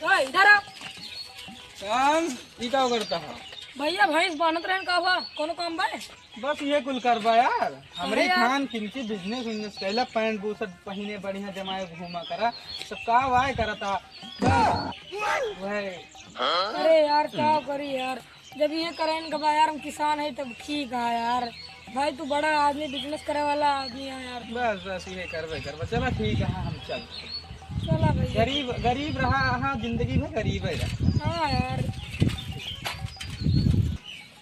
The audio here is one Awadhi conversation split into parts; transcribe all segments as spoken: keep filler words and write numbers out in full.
ओए, इधर आ। काम? ई का करता है? भैया, भैंस बांधत रहन, का हुआ? कोनो काम बा? बस ये कुल करबा यार। हमरे अरे यार। खान किनकी business उजनेस कैला, पैंट बुशर्ट पहिने बढ़िया जमाए घूमा करा। सब का वाय करता। बस। वह। अरे यार, का करी यार? जब ये करेन के बा यार, हम किसान है तब ठीक है यार। भाई तू बड़ा आदमी, business करे वाला आदमी है यार। बस, बस, ये करबे करबा। चला ठीक है, हम चल। चला भैया। गरीब, गरीब रहा, हाँ, जिंदगी भर गरीब ही रहा। हाँ यार।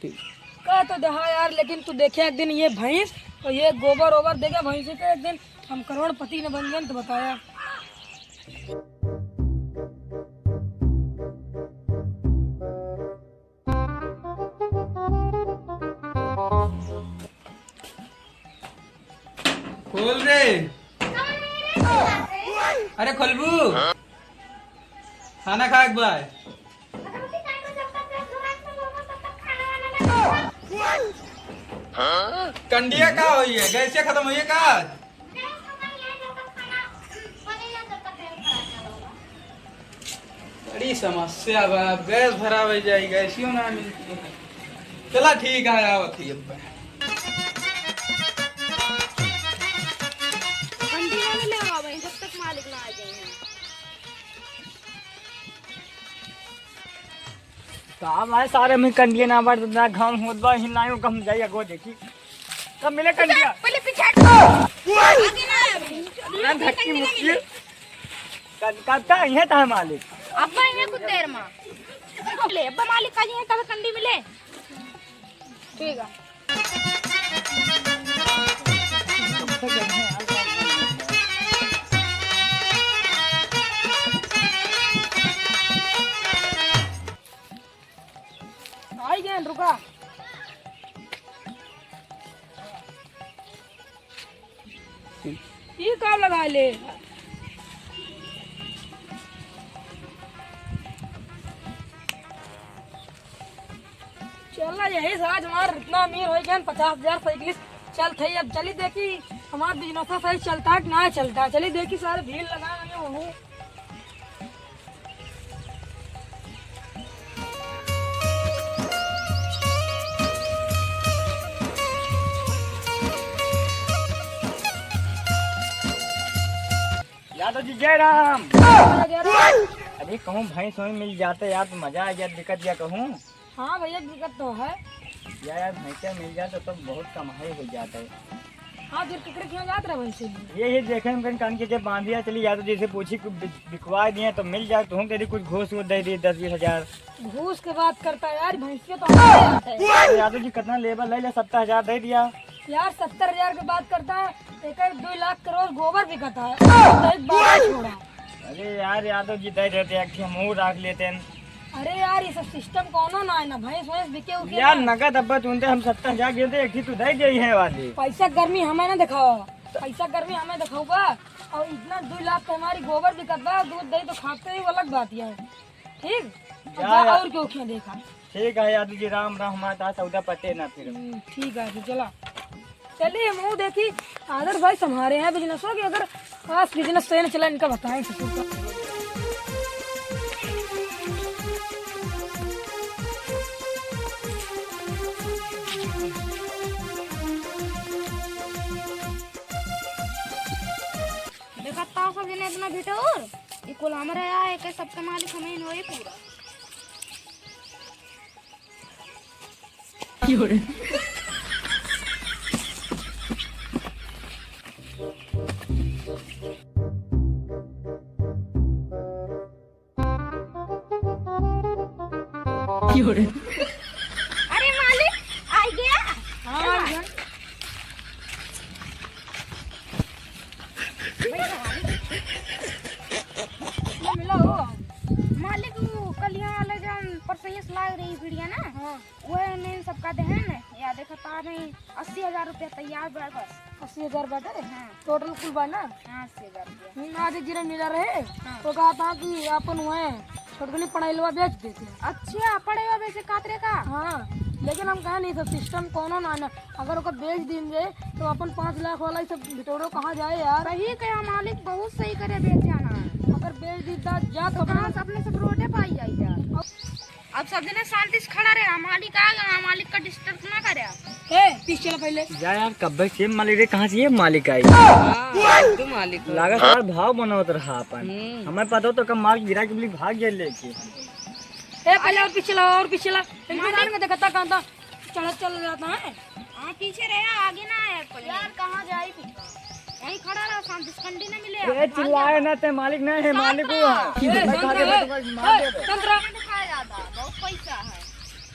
ठीक। कह तो दे, हाँ यार, लेकिन तू देखे एक दिन ये भैंस और ये गोबर ओबर देखे भैंसी के, एक दिन हम करोड़पति न बन गए तो बताया। खोल रे। अरे खोलबू? खाना खाए के बाद। कंडिया का होई है? गैसिया खत्म होई है का? बड़ी समस्या बा, अब गैस भरावे जाई, गैसियो ना मिलती है। चला ठीक है, आवत ही अब। कंडिया में ले आवे, जब तक मालिक ना आ जाए। का भाई, सारे में कंडिया ना बांट, इतना घाम होत बा, हिलायो कम जाई, अगो देखी। कब मिले कंडिया? पहले पीछे हट। आगे ना आवे। ना धक्की मुक्की। कब, कब का इहे था मालिक? अब्बा इहे कुछ देर में। ले, अब्बा मालिक का जी है, तब कंडी मिले। ठीक है। आई गए, रुका। ई का लगा ले? चला, यही से आज हमार इतना अमीर हो गया, पचास हजार साइकिल चल थे। अब चली देखी हमार business सही चलता है कि ना चलता है। चली देखी, सारे भीड़ लगा रहे हो। यादव जी, जय राम। जय राम। अरे, कहूँ भैंस वहीं मिल जाते यार, तो मजा आ गया, दिक्कत या कहूँ। हाँ भैया, दिक्कत तो है। या यार, भैंसिया मिल जाए तो, तो बहुत कमाई हो जाता है। हाँ, फिर केकरे किहाँ जात रहे भैंसिया लिए? ये, ये देखे हम कहीं कान के, के बांधिया चली यादव जी से पूछी, कुछ बिक-, बिकवा दिए तो मिल जाए, तो हम तेरी कुछ घूस वूस दे दी दस बीस हजार। घूस के बात करता है यार, भैंसिया तो हमारे यहाँ है। अरे यादव जी, कितना लेबा ले ले, सत्तर हजार दे दिया। यार, सत्तर हजार के बात करता है, एक एक दो लाख करोड़ गोबर बिकता है, तो एक बात छोड़ा। अरे यार, यादव जी दे देते, एक ठे हमहू रख लेते हैं। अरे यार, ये सब system कौनो ना है ना, भैंस वैंस बिके उके यार, ना। नगद अब्बा तुमते हम सत्तर हजार देते, एक ठे तू दे दे है वाली। पैसा गर्मी हमें ना दिखाओ, पैसा गर्मी हमें दिखाओगा। और इतना दो लाख के हमारी गोबर बिकत बा, दूध दही तो खाते ही, वो अलग बात है। ठीक? अब जा जा यार। और क्यों क्यों देखा? ठीक है यादव जी, राम राम, हमारे साथ सौदा पटे ना फिर। हम्म, ठीक है, फिर चला। चलिए, हम वो देखी, आदर भाई संभारे हैं business हो कि अगर खास business सही न चला, इनका बताएं ससुर का। देखा ता सब जने इतना भिटोर, ये कुल हमरे आए के सबके मालिक हमें ही होए पूरा। अरे मालिक, आ गया। हाँ, आ गया। ये मिला हो। मालिक, वो कलिया वाले जौन परसैया से लाग रही भिड़िया ना, हाँ। वह नहीं सबका देहन, या देखा तार नहीं, अस्सी हजार रुपया तैयार बा बस। अस्सी हजार बाटे? हाँ। Total कुल बा ना? हाँ, अस्सी हजार रुपया। हम्म, आज एक जना मिला रहे, हाँ। तो कहा था कि अपन वह छोटकनी पढ़ाई लवा बेच देते हैं। अच्छा, पढ़ाई लवा बेचे खातिर का? हाँ, लेकिन हम कहा नहीं, सब system कौनो ना ना, अगर ओकर बेच दीन जाए तो अपन पाँच लाख वाला ही सब भिटोरो कहाँ जाए यार? सही कहा मालिक, बहुत सही करे बेच जाना। अगर ए दीदा, जा तो कहाँ से अपने सब रोडे पे आई जाई यार। अब सब जने शांति से खड़ा रहे, मालिक आ गया, मालिक का डिस्टर्ब ना करे। ए, पीछे चला पहले। जा यार, कब्बे से मालिक रे, कहाँ से ये मालिक आई? हाँ, तू मालिक हो। लागत यार भाव बनावत रहा अपन। हम्म। हमें पता हो तो कब माल गिरा के बोली भाग गए लेके। ए, पहले और पीछे ला, और पीछे ला। इनके मालिक। सामने देखता कहाँ था? चढ़त चल जाता है। हाँ, पीछे रहे, आगे ना आए पहले। यार, कहाँ जाई पीछे? यहीं खड़ा रहा, शांति से कंडी ना मिले। ए, चिल्लाए ना, ते मालिक ना है, मालिक हुआ। ए, मैं खा के ए, मैं तुम्हें मार ए, देबे। संतरा। दिखाया जाता, बहुत पैसा है।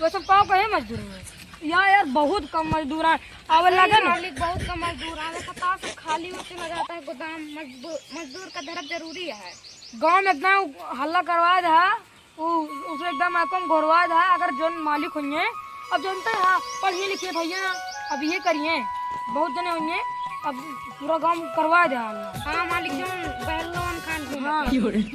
वो सब का कहे मजदूर में? यार, यार, बहुत कम मजदूर है। आवे अरे, लगे ना। मालिक, बहुत कम मजदूर आवे, पता से खाली होते लग जाता है गोदाम। मजदू-, मजदूर का धरब जरूरी है। गाँव में इतना हल्ला करवा दे है। उ, उसे एकदम आँखों में घोरवा दे है, अगर जौन मालिक होइए, अब जनते हैं, पढ़िए लिखिए भैया, अब ये करिए, बहुत जने होइए, अब पूरा गाँव करवा दे है। हाँ, मालिक जौन बहलोन खान घूमे। हाँ,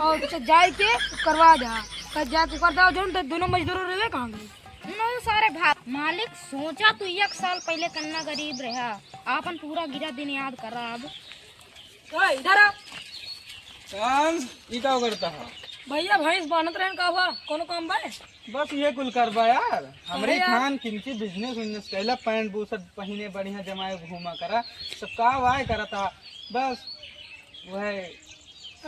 और तो जाए के करवा दे है, तो जाए के कर दे, जौन तो दोनों मजदूर रहे कहाँ गए? नो सारे भाग। मालिक सोचा तू एक साल पहले कन्ना गरीब रहा, आपन पूरा गिरा दिन याद करा अब। ओए, इधर आ। काम, ई का करता है? भैया, भैंस बांधत रहन का हुआ? कोनो काम बा? बस ये कुल करबा यार। हमरे अरे यार। खान किंची बिजनेस उजनेस कैला, पैंट बुशर्ट पहिने बढ़िया जमाए घूमा करा। सब का वाय करता, बस वह।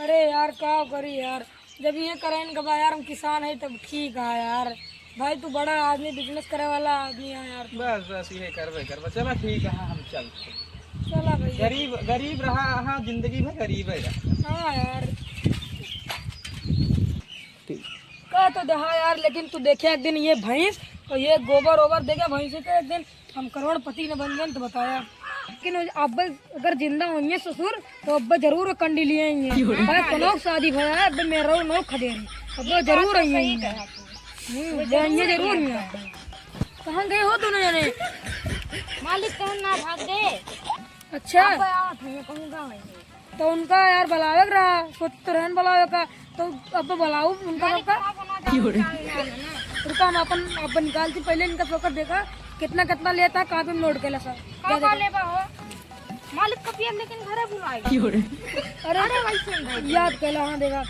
अरे यार, का करी यार, जब ये करेन का बा यार, हम किसान है तब ठीक है यार। भाई, तू बड़ा आदमी, बिजनेस करे वाला आदमी है यार तू। बस, बस, ये करबे करबा। चला ठीक है, हम चलते। चला भैया। गरीब, गरीब रहा, हाँ, जिंदगी में गरीब है यार। हाँ यार। ठीक। का तो दहा यार, लेकिन तू देखे एक दिन ये भैंस और ये गोबर ओबर देखे भैंस के, एक दिन हम करोड़पति न बन गए तो बताया। लेकिन अब अगर जिंदा होइए ससुर, तो अब जरूर कंडी लिए आएंगे। क्यों रे? भाई, कोनो शादी भया है, अब मेरा नो खदेरी। अब ये बात जरूर तो सही आएंगे। कहा तू। हम्म, वो जाएंगे जरूर जरूर आएंगे। आएंगे। कहाँ गए हो दोनों जने? मालिक कहन ना भाग गए। अच्छा। अब आओ, तुम्हें कहूँगा वहीं। तो उनका यार बुलावे के रहा, सोच तो रहन बुलावे का, तो अब बुलाऊ उनका मालिक सबका। का बना जाए, क्यों रे? जान ना, ना। रुका, हम अपन, अपन निकाल के पहले इनका फोकट देखा, कितना, कितना लेता है, कहाँ पे नोट कैला सब। का, का लेबा हो? मालिक का पिया लेकिन घरे भुलाए। क्यों रे? अरे, अरे, वैसे ही भाई। याद कैला, हाँ, देखा।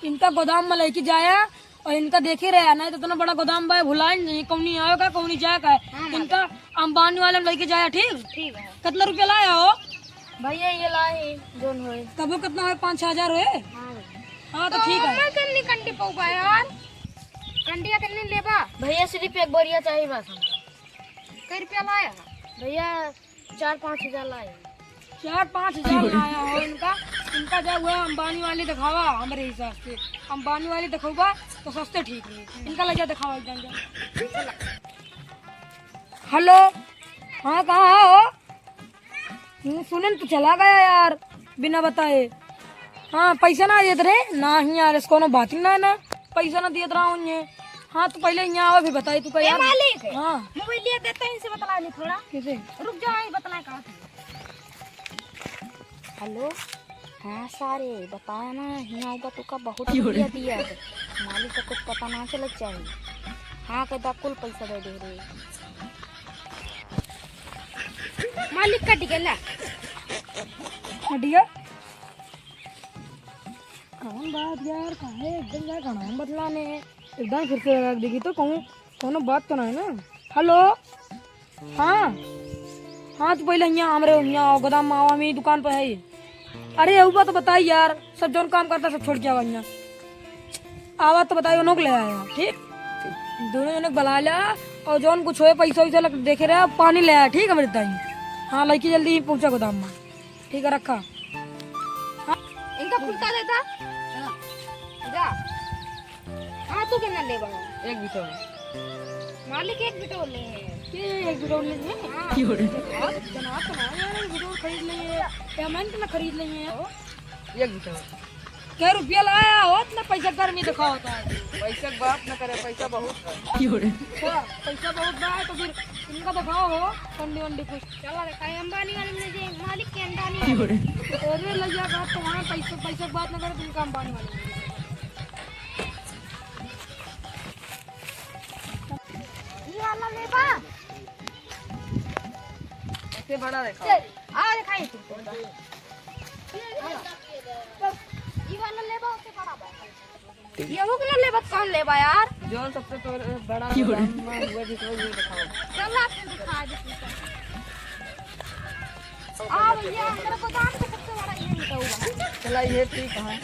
इनका गोदाम में लेके जाया, और इनका देखे रहे, नहीं तो इतना बड़ा गोदाम बा, भुलाए नहीं, कौनी आवे का, कौनी जाए का। हाँ, मालिक। इनका अंबानी वाले में लेके जाया, ठीक? ठीक है। कितना रुपया लाया हो? भैया, ये लाए, जोन होए। तब वो कितना होए? पाँच छह हजार होए? हाँ भैया। हाँ, तो तो ठीक है। मैं कन्नी कंडी पौबा यार। कंडिया कन्नी लेबा? भैया, सिर्फ एक बोरिया चाहिए बस हमका। कै रुपया लाया? भैया, चार पाँच हजार लाए। चार पाँच हजार लाया हो इनका, इनका जब हुआ अंबानी वाली दिखावा, हमरे हिसाब से अंबानी वाली दिखावा तो सस्ते ठीक रही। इनका लगे दिखावा एकदम जब। हेलो, हाँ, कहाँ हो? हम्म, सुने न तो चला गया यार, बिना बताए। हाँ, पैसा ना देत रहे ना ही यार, इसको कोनो बात ही ना, ना पैसा ना दियत रहा हूँ ये। हाँ, तो पहले यहाँ आवा, फिर बताई तू का ए, यार। मालिक, हाँ। मोबाइल लिया देते हैं, इनसे बतला ली थोड़ा। कैसे? रुक जाओ, ये बतला कहाँ थे। हेलो, हाँ सारे, बताया ना, यहाँ आऊँगा तो का बहुत रुपया दिया है। मालिक का कुछ पता ना चलत चाहिए। हाँ, कहता कुल पैसा दे दे रहे। मालिक कट गया। कट गया? कौन बात यार, काहे एकदम यार घना बतलाने हैं? एकदम फिर से लगा के देखी तो कहूँ, कोनो बात तो नहीं ना? हेलो, हाँ, हाँ, तो पहले यहाँ हमरे यहाँ आओ, गोदाम में आओ, हम यही दुकान पर है। अरे, एहू बात बताई यार, सब जौन काम करता सब छोड़ के आवा यहाँ। आवा तो बताई, उन्हों को ले आया, ठीक? दोनों जने को बुला लिया और जौन कुछ होए, पैसा वैसा लग देखे रहे, पानी ले आया, ठीक है मेरे ताई? हाँ, लड़की जल्दी ही पहुँचा गोदाम में। ठीक है, रखा। हाँ। इनका कुर्ता देता। जा। हाँ, तू केतना लेबा हो? एक बिटौर। मालिक एक बिटौर ले हैं। के एक बिटौर ले हैं? हाँ। क्यों रे? आप जना तो ना यार, एक बिटौर खरीद लेंगे। पेमेंट ना खरीद लेंगे। एक बिटौर। कै रुपया लाया हो, इतना पैसा गर्मी दिखाओ होता है। पैसा की बात ना करे, पैसा बहुत है। क्यों रे? अच्छा, पैसा बहुत बा है तो फिर इनका दिखाओ हो, कंडी वंडी कुछ। चला रे, काहे अंबानी वाले में जे मालिक के अंबानी वाले। अरे लइया, बात तो वहाँ पैसे, पैसे की बात ना करे, तुम का अंबानी वाले में। ये वाला लेबा? ऐसे बड़ा देखा। चल, आ दिखाई तुमको। ये पहले लेबा, ओसे बड़ा बा। ठीक। ये हो गया लेबा, कौन लेबा यार? जौन सबसे तोर बड़ा गोदाम में हुआ जिसको ये दिखाओ। चला, फिर दिखा दे। आ भैया, हमारा गोदाम का सबसे बड़ा ये बिटौरा है। चला, ये ठीक है।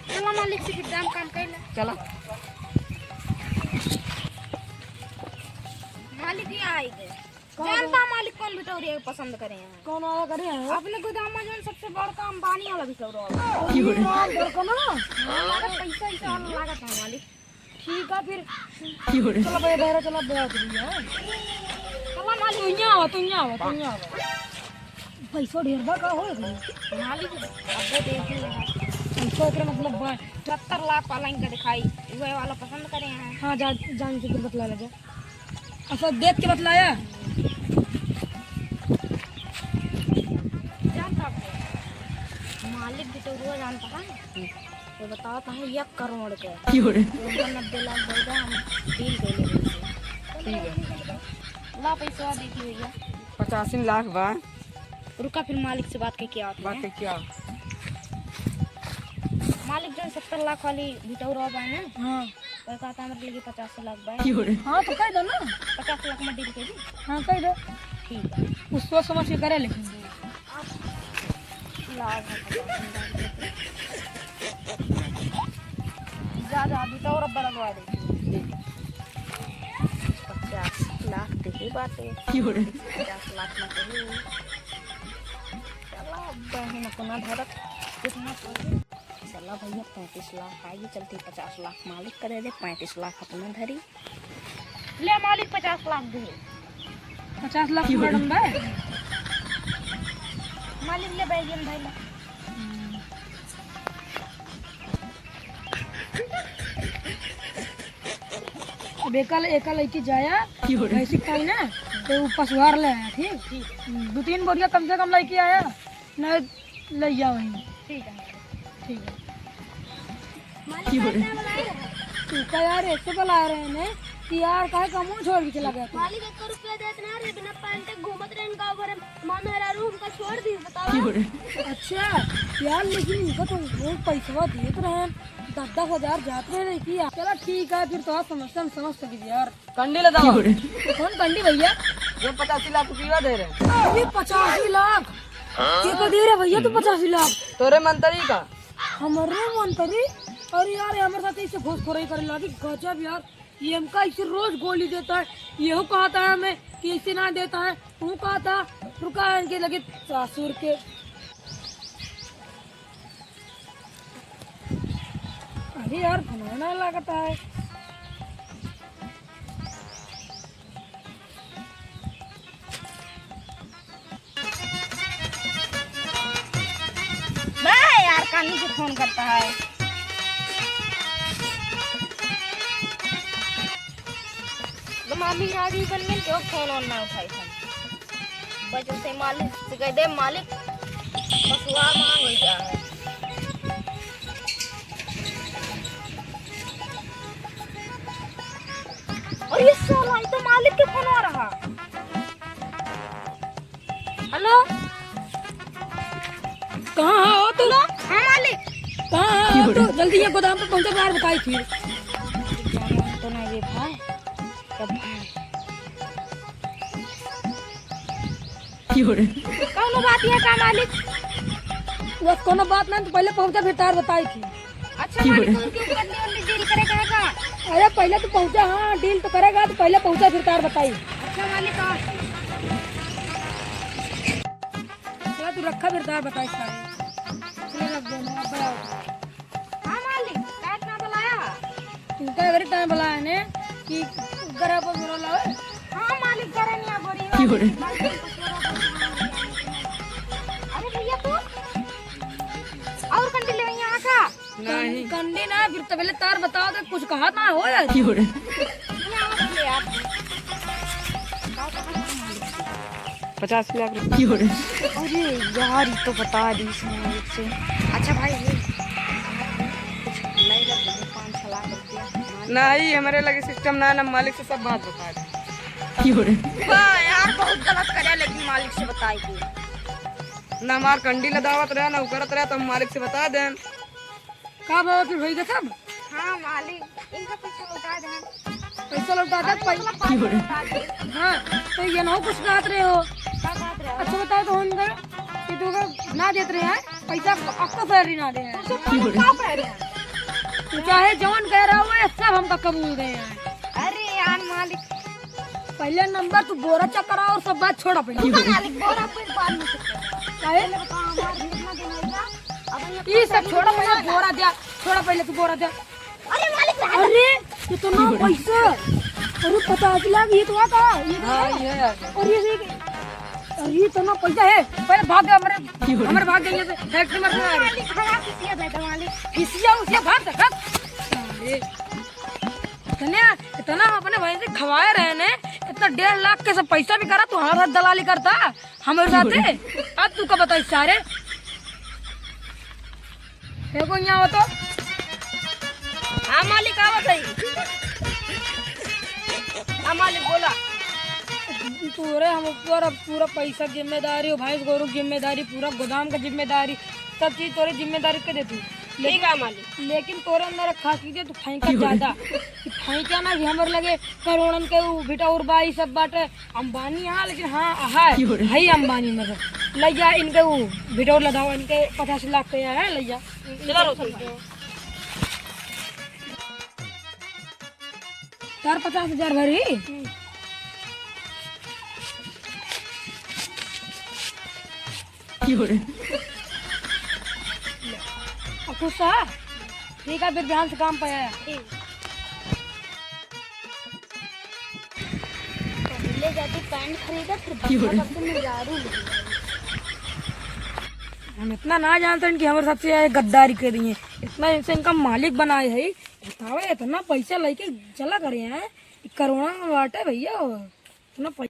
चला, मालिक से फिर दाम काम कर ले। चला। मालिक ये आइ गए। कौन? जानता मालिक कौन बिटौरी पसंद करे हैं? कौन वाला करे हैं? अपने गोदाम में जौन सबसे बड़का अंबानी वाला बिटौरा। अरे यार, बड़का ना? हाँ, लागत पैसा ऐसा वाला लागत है मालिक। ठीक है फिर। चलो भैया, बहरा चला, बहरा चलिए, हाँ। चला मालिक। तू यहाँ आवा, तू यहाँ आवा, तू यहाँ आवा। पैसा ढेर बा का हो? मालिक, अब वो देख ली। पैसा एकरे मतलब बा। सत्तर लाख वाला इनका दिखाई, वह वाला पसंद करे हैं। हाँ, जा, जान से फिर बतला ले जा। अच्छा, देख के बतलाया। जानता है, मालिक भी तो रोज जानता है। तो बताओ तो है एक करोड़ के। क्यों रे? तो उनका नब्बे लाख दे दे, हम डील कर लेंगे। ठीक है। ला पैसा देखी भैया। पचासी लाख बा। रुका, फिर मालिक से बात करके आवत बात है। करके आओ। मालिक, जौन सत्तर लाख वाली बिटौरा बा ना, हाँ। वो कहता हमारे लगे पचास लाख बा। हाँ, तो कह दो ना। पचास लाख में डील कर दी। हाँ, कह दो। ठीक है। कुछ सोच समझ के करे, लेकिन लाभ है। जा, जा, बिटौरा बड़ा लगवा दे। पचास लाख देखे बाटे। पचास लाख में कहीं। चला, अब बहिन अपना धरत कितना। चला भैया, पैंतीस लाख आइए, चलती पचास लाख मालिक करे दे, पैंतीस लाख अपना धरी। ले मालिक, पचास लाख दे। पचास लाख मैडम बा। मालिक ले बैगन भाई ले। अब एका, एका लइके जाया, क्यों रे? भैंसी पाई ना, तो ऊ पसुहार ले आया, ठीक? ठीक। दो तीन बोरिया कम से कम लइके आया, ना ले जाओ वहीं। ठीक है। ठीक है। मालिक, क्यों रे? तू का यार ऐसे बुला रहे हैं कि यार काहे का मुंह छोड़ के चला गया तू? मालिक, एक रुपया देत ना रे, बिना पैंट के घूमत रहे गाँव भर। माँ मेहरारू हमका छोड़ दी, बतावा। अच्छा यार, लेकिन इनका तो रोज पैसवा देत रहे, दस दस हजार जात रहे कि यार। चला ठीक है, फिर तो समस्या हम समझ सकी यार। कंडी ले दो। कौन कंडी भैया? ये पचासी लाख रुपया दे रहे। अरे पचासी लाख? के को दे रहे भैया तू पचासी लाख? तोरे मंत्री का। हमारे मंत्री? अरे यार, ये हमारे साथ ऐसे घूसखोरी करे लागी, गजब यार। ये हमका ऐसे रोज गोली देता है, ये कहता है हमें कि ऐसे ना देता है, वो कहता, रुका है इनके लगे सासुर के। अरे यार, बनाना लागता है। बे यार, कानी से फोन करता है। तो मामी आ गई बन में, जो फोन ऑन ना उठाई था। बस उसे मालिक से कह दे, "मालिक, पसुआ मांग हो गया है।" और ये साला, ये तो मालिक के फोन आ रहा। हेलो। कहाँ हो तू? हेलो। हाँ मालिक। कहाँ हो तू? जल्दी ये गोदाम पे पहुँचा, बाहर बताई फिर। तो ना ये भाई, तब भाई। कौनो बात है का मालिक? बस कौनो बात ना, तू पहले पहुँचा फिर तार बताई थी। अच्छा मालिक, उनके ऊपर डील, डील करे का है का? अरे पहले तो पहुँचा, हाँ डील तो करेगा, तो पहले पहुँचा फिर तार बताई। अच्छा मालिक, हाँ। चला तू रखा फिर तार बताई सारे। चले लग गए, अब आओ। हाँ मालिक, का इतना बुलाया? तू का अगर इतना बुलाया ने कि गरा पर बुरा लावे? हाँ मालिक, गरा नहीं आ बोरी। अरे भैया तू और कंडी ले यहाँ का? नहीं। कंडी ना, फिर तो पहले तार बताओ तो कुछ कहा ना हो यार। क्यों रे? पचास लाख रुपये। क्यों रे? अरे यार, ये तो बता दी इसने मुझसे। अच्छा भाई, ये कुछ नहीं लगता, पाँच छः लाख रुपया। नहीं, हमारे लगे सिस्टम ना, ना मालिक से सब बात बता दे। क्यों रे? वाह यार, बहुत गलत करे, लेकिन मालिक से बताई के। ना हमार कंडी लदावत रहे, ना उकरत रहे, तो हम मालिक से बता दें। का भवा फिर होई गए सब? हाँ मालिक, इनका पैसा लौटा दे। पैसा लौटा दे, अरे पै- मतलब पैसा लौटा दे। हाँ, तो ये ना कुछ कहत रहे हो। का कहत रहे हो? अच्छा बताओ तो हम इधर, ये तो ना देत रहे हैं, पैसा आपको सैलरी ना दे हैं। तो सब का कह रहे हैं? तू चाहे जौन कह रहा हो, ये सब हमका कबूल दे हैं। अरे यार मालिक, पहले नंबर तू बोरा चेक करा और सब बात छोड़ा पहले। मालिक, बोरा फिर बाद में चेक करा। काहे? पहले बताओ, हमारे कितना दिन हो गया? अब ये ये सब छोड़ा पहले, बोरा दे, छोड़ा पहले तू बोरा दे। अरे मालिक, अरे, इतना पैसा। अरे, पचास लाख, ये तो आता, ये तो हाँ, आता। ये है। और ये देख, अरे, इतना पैसा है, पहले भाग गया हमारे, हमारे भाग गए यहाँ से, फैक्ट्री में से। मालिक, हमारा किसिया दे दो, मालिक। किसिया उसिया भाग सकत। अरे, इतने, इतना हम अपने भाई से खवाए रहे ने, इतना डेढ़ लाख के सब पैसा भी करा, तू हमारे साथ दलाली करता, हमारे साथ है। अब तू का बताई सारे? देखो यहाँ हो तो। हाँ मालिक, आवत है। हाँ मालिक, बोला। तोरे हम ऊपर अब पूरा पैसा जिम्मेदारी हो, भैंस गोरू की जिम्मेदारी, पूरा गोदाम का जिम्मेदारी, सब चीज तोरे जिम्मेदारी के देती। ठीक है मालिक। लेकिन तोरे अंदर एक खास चीज है, तू फेंका ज्यादा। तू फेंका ना कि हमरे लगे करोड़न के उ बिटौर बा, ई सब बाटे। अंबानी हाँ, लेकिन हाँ, हाँ, क्यों रे? है अंबानी मतलब। लइया इनके उ बिटौर लदाओ, इनके पचास लाख के है, लइया। चला रोशन भाई। तार पचास हजार भरी? क्यों रे? अब खुश है? ठीक है, फिर ध्यान से काम पे आया। ठीक। पहले जाके पैंट खरीदा, फिर क्यों रे? बदला करके मेहरारू ले। हम इतना ना जानते हैं कि हमारे साथ से ये गद्दारी कर रही हैं। इतना इनसे इनका मालिक बनाए है। बताओ, इतना पैसा लेके चला करे हैं, करोड़ों में बाटे भैया, इतना पैसा।